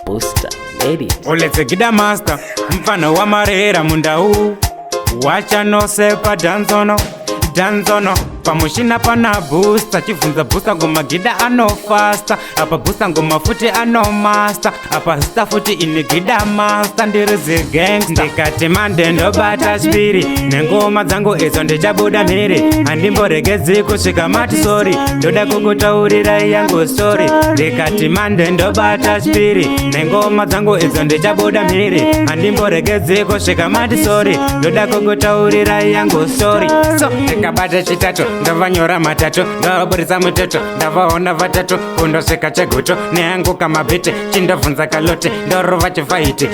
Booster made it. Oletsegida master, mfano wamarera mundau wachanosepa dhanzono dhanzono pamushina pana booster, chibvunza booster ngoma gida anofasta apa, booster ngoma futi anomasta apa, zita futi ini Gida Master, ndiri zigangsta. Ndikati mande ndobata chipiri nengoma dzangu idzo, ndichabuda mhiri, handimboregedzi kusvika mati sorry. Ndoda kukutaurirai yangu story. Ndikati mande ndobata chipiri nengoma dzangu idzo, ndichabuda mhiri, handimboregedzi kusvika mati sorry. Ndoda kukutaurirai yangu story. So ndikabata chitatu, ndovanyora matatu, ndovaburitsa muteto, ndavaona vatatu kundosvika cheguto neyangu kamabhiti. Chindobvunza kalote, ndorova chifaiti,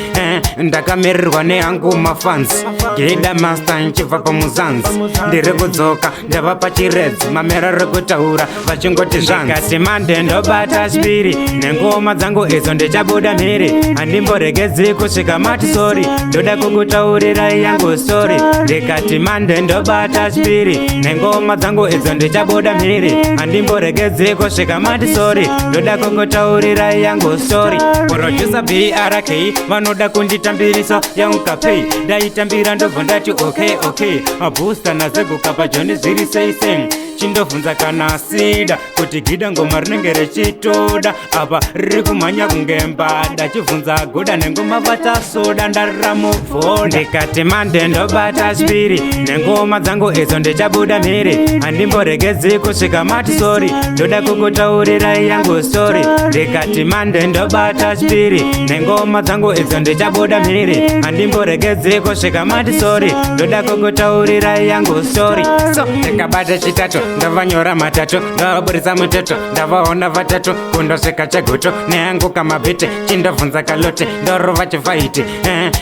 ndakamirirwa neyangu mafans. Gida Master nchibva pamuzanzi, ndiri kudzoka ndava pachiredzi, mamero ri kutaura vachingoti zvanzikati mande ndobata chipiri nengoma dzangu idzo, ndichabuda mhiri, handimboregedzi kusvika mati sorry. Ndoda kukutaurirai yangu story. Ndikati mande ndobata chipiri nengoma dzangu idzo, ndichabuda mhiri, handimboregedzi kusvika mati sorry. Ndoda kukutaurirai yangu story. Producer BRK vanoda kunditambirisa yangu kapei, ndaitambira, ndobva ndati okay, Booster nazeguka pajoni, zviri sei sei? Chindobvunza kana sida kuti gida ngoma rinenge richitoda apa, riri kumhanya kunge mbada. Chibvunza goda nengoma vatasoda, ndarira mubvoda. Ndikati mande ndobata chipiri nengoma dzangu idzo, ndichabuda mhiri, handimboregedzi kusvika mati sorry. Ndoda kukutaurirai yangu story. Ndikati mande ndobata chipiri nengoma dzangu idzo, ndichabuda mhiri, handimboregedzi kusvika mati sorry. Ndoda kukutaurirai yangu story. So ndikabata chitatu, ndovanyora matatu, ndavaburitsa muteto, ndavaona vatatu kundosvika cheguto neyangu kamabhiti. Chindobvunza kalote, ndorova chifaiti,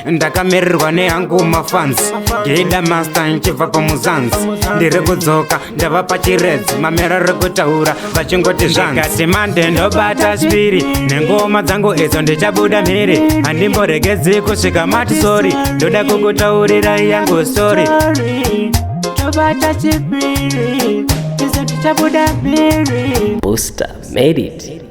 ndakamirirwa neyangu mafans. Gida Master nchibva pamuzanzi, ndiri kudzoka ndava pachiredzi, mamero ri kutaura vachingoti zvanzikati mande ndobata chipiri nengoma dzangu idzo, ndichabuda mhiri, handimboregedzi kusvika mati sorry. Ndoda kukutaurirai yangu story. Ndobata chipiri izo, ndichabuda mhiri. Booster made it.